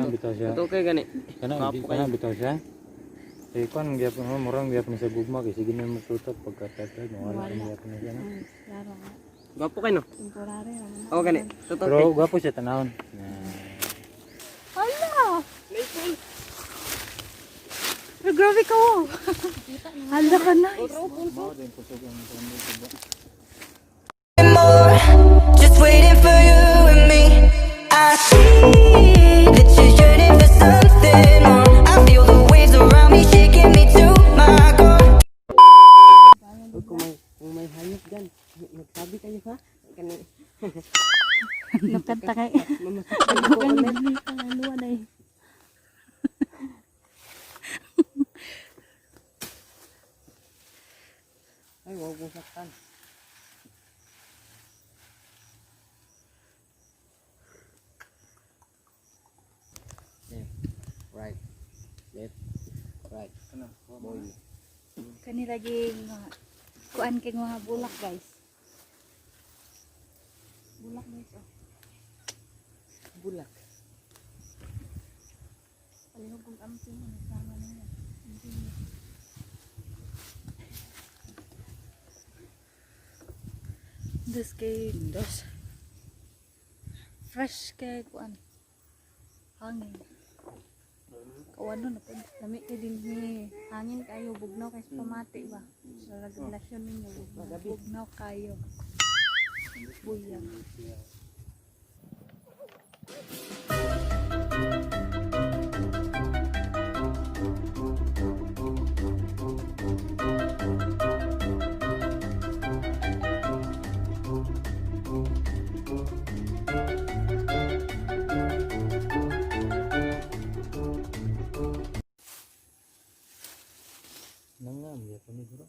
Kana bitaw siya. Ito kay gani. Kana Gwapo kana kayo. bitaw siya. Eh kon gyapon mo, murang gyapon sa gugma kay sige na mo tutok pagkatagtag wala Wala. gyapon na siya, no? Klaro nga. Gwapo kay, no. Temporary raman na. Oo gani. Totoo Pero kay. gwapo siya tanawon. Na. Hala! Ay, grabe ka, oh. Hala ka, nice. Mao din kusog ang kuno. More, just waiting for you and me. I see that you're yearning for something more. I feel the waves around me shaking me to my core. Uy, kung may hayop dyan, nagsabi kayo ha? Kani, Nagkanta kay. Mamasaktan ko ulit. Pangaluan na eh. Ay, huwag mong saktan. Left, right, left, right. Boy. Kani lagi nga kuan kay mga bulak, guys. Bulak, guys, oh. Bulak. Palihog kong amping ano sama ninyo. Amping niya. Dos kay dos. Fresh kay kuan. Hangin. Kawano na po. Lami kay dinhi. Hangin kayo, bugnaw kay sa pamati ba. Sa regulasyon ninyo bugnaw, bugnaw kayo. Buyag. Nang nga gyapon ni bro.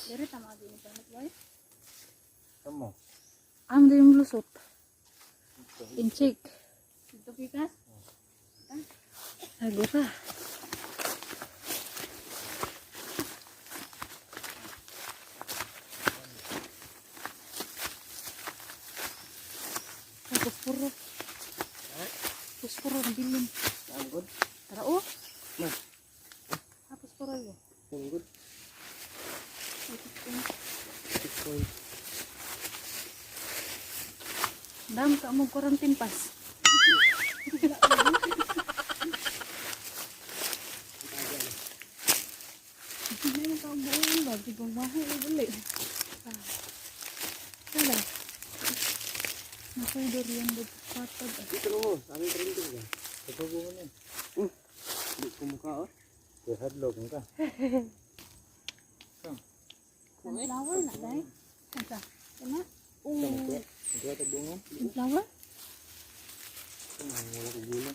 Diri tama din ni panit boy. Kamo. Am din yung lusot. Inchik. Dito pikas. Agora. Ay, puspuro. Puspuro, ang bilin. I'm good. Tara, oh. Ma. Ah, puspuro yun. I'm good. 6 point. Dam ka mo quarantine pass. Hindi mo ka buong ba? Di ba mahi uli? Wala. Nakoy durian ba patag. Dito mo, sa aming trending ba? Ito mo ni. Di ko mukha oh. Kay hadlok ka. Sunflower na dai. Asa? Kana? Kamo ko. Ito ta bungo. Sunflower? Wala ko gulo.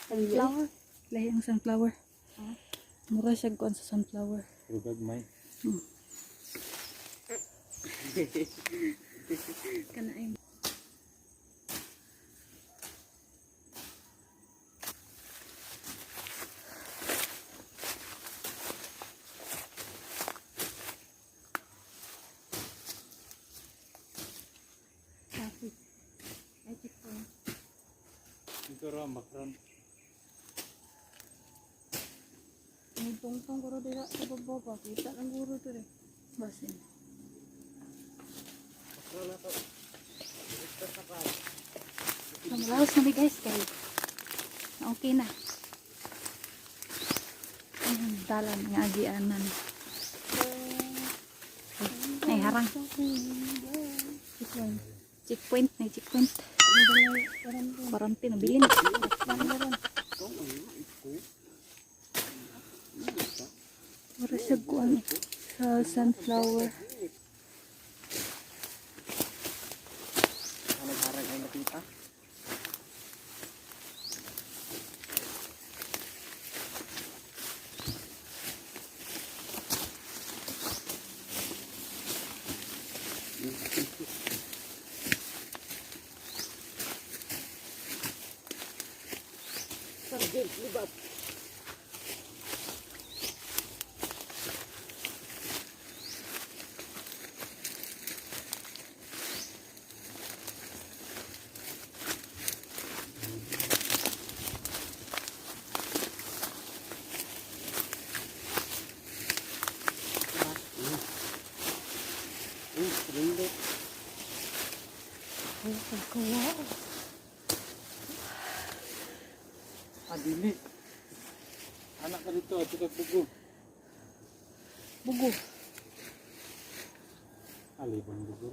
Sunflower. Lahi ang sunflower. Mura siya kuan sa sunflower. Pero gagmay. Kana ay traffic. Ay, checkpoint. Ito ra background. May tungtong guro dira sa baba pa. Kita ang guro to eh. Basin. Namulaos na mi, guys, kay okay na. Ayun, dalan nga agianan. Ay, harang. Checkpoint. Checkpoint na checkpoint. Quarantine, bilin. Mura siya kuan sa sunflower. Kita. Sergeant, libat. Rindot. Oh, pagkawa. Ah, dili. Anak ka dito, ato ka bugo. Bugo. Alibon bugo.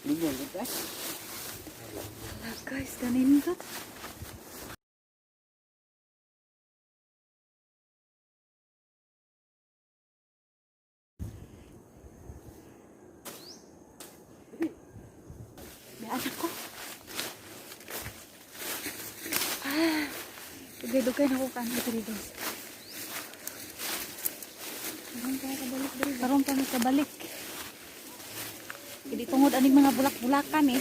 Libon, dito eh. Hala, guys, kanindot. May anak ko. Ah, dugay-dugay na ko kan diri, guys. Karon pa makabalik. Hindi tungod aning mga bulak-bulakan eh.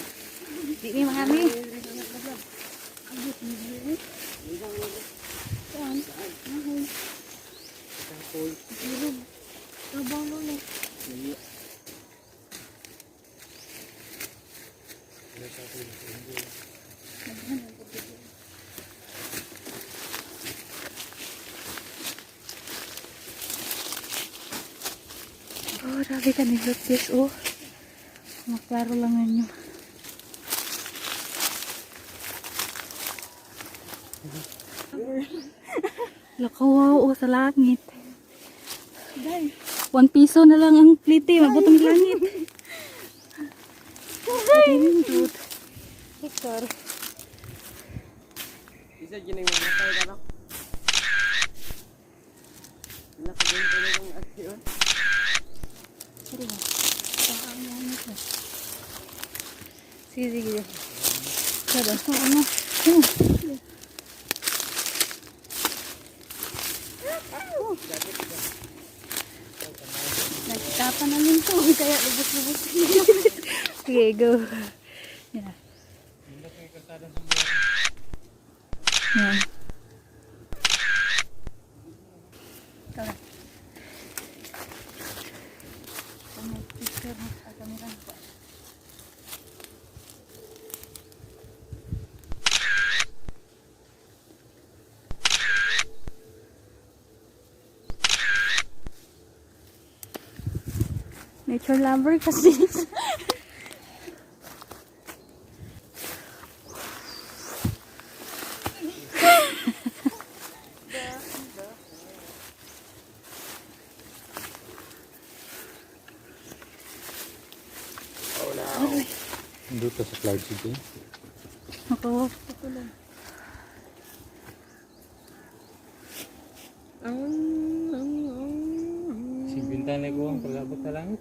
Di ni mga ni. Saan? Ahoy. Ilog. Trabaho lolo. Oh, grabe ka nindot, guys. Oh. Maklaro lang ninyo. Lakaw, oh, sa langit. 1 piso na lang ang plite, mabutong langit. Nindot. Victor. Isa dyan yung mga tayo ka Nakaganda na yung aksyon. Sige ba? Sige, sige. Pero, ano? Nagkita namin to, kaya lubos-lubos. Sige, go. Yeah. Yeah. Ikaw na. Kami picture mo sa camera ko. Nature lover kasi. Dito sa Cloud City. Ako. 50 na ko ang palabot sa langit.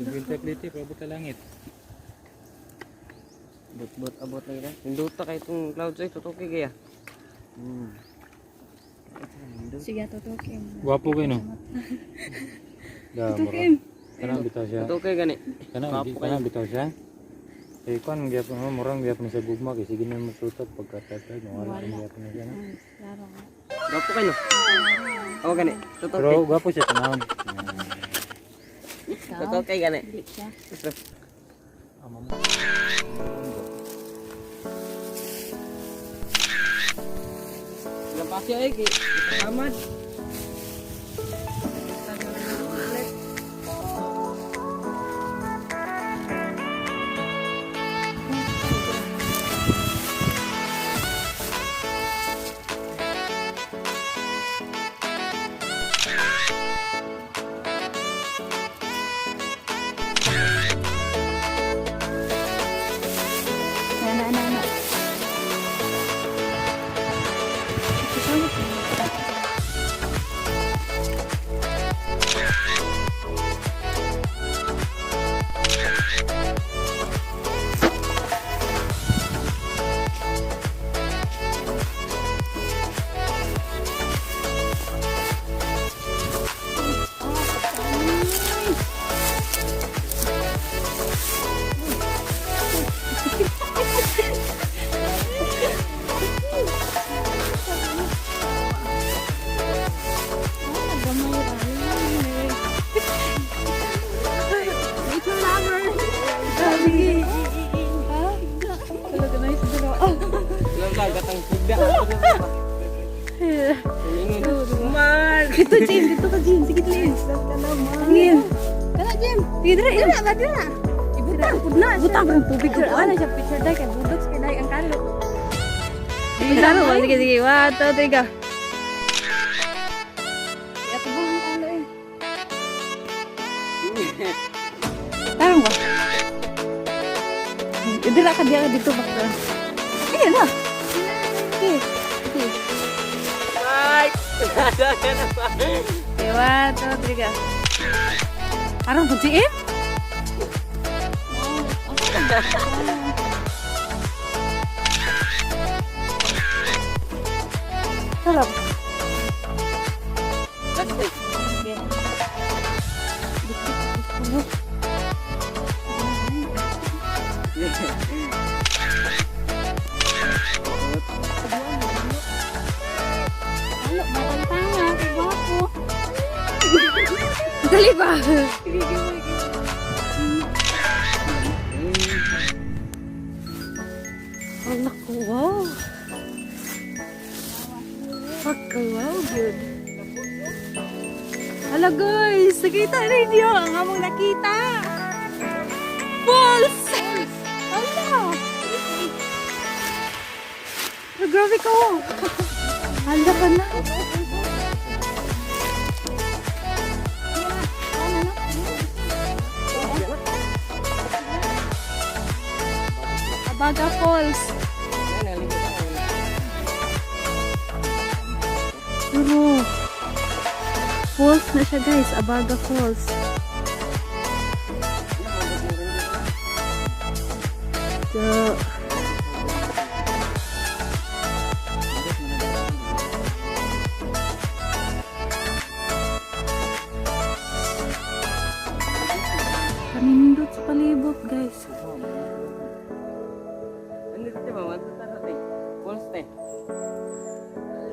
50 plite, palabot sa langit. Bot-bot abot na kita. Hinduta kay itong clouds ay tutuki kaya. Sige, tutukin. Gwapo kayo no? Da, Tutukin. Kanang bitaw siya. Tutuki gani. Kanang Gwapo kayo. kanang bitaw siya. Eh kuan gyapon mo murang gyapon sa gugma kay sige na magsutot pagka tatay no wala rin gyapon na siya. No? Klaro nga. Gwapo kayo no? Oo gani. Tutuki. Pero gwapo siya tanawon. Ikaw? Tutuki gani. Hindi siya. Amo mo. Ilang pasyo ay kay Ahmad. Na, na, na, na. Ito, Dito, Jim. Dito ka, Jim. Sige, dali. Angin. Kana, Jim. Sige, dira. Dira ba, dira. Ibutang. Pudna. Butang ang tubig. Ano siya picture dai kay budot kay dai ang kalo. Sige, daro. Sige, sige. 1, 2, 3, go. Kaya tubong ang kalo eh. Tarong ba? Dira ka diya dito bakla. Ayan na. Okay. Okay. Bye! Okay, 1, 2, 3, go. Parang puti eh. Sarap. Okay. Halo, batang tanga, kay gwapo. Dali ba? Sige, sige, sige. Ang naku, wow. Pagka wow, good. Hala guys, nakita ninyo ang among nakita. Balls! Hala! Ay, grabe ko. Hala ka na. Abaga Falls. Pero, falls na siya guys. Abaga Falls. So, Kanindot sa palibot guys. Ano dito ba? 1, 2, 3, te. Falls te.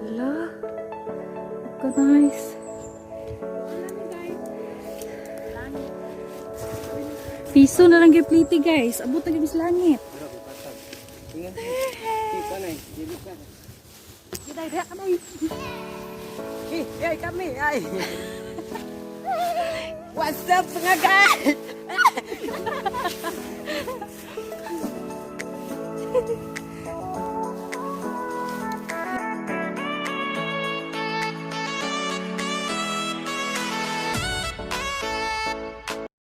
Hala. Ka nice. Piso na lang gipliti guys. Abot na gyud sa langit. Ingat. Kita na eh. Dili ka. Giday diha ka day. Eh, ay kami ay. What's up mga guys?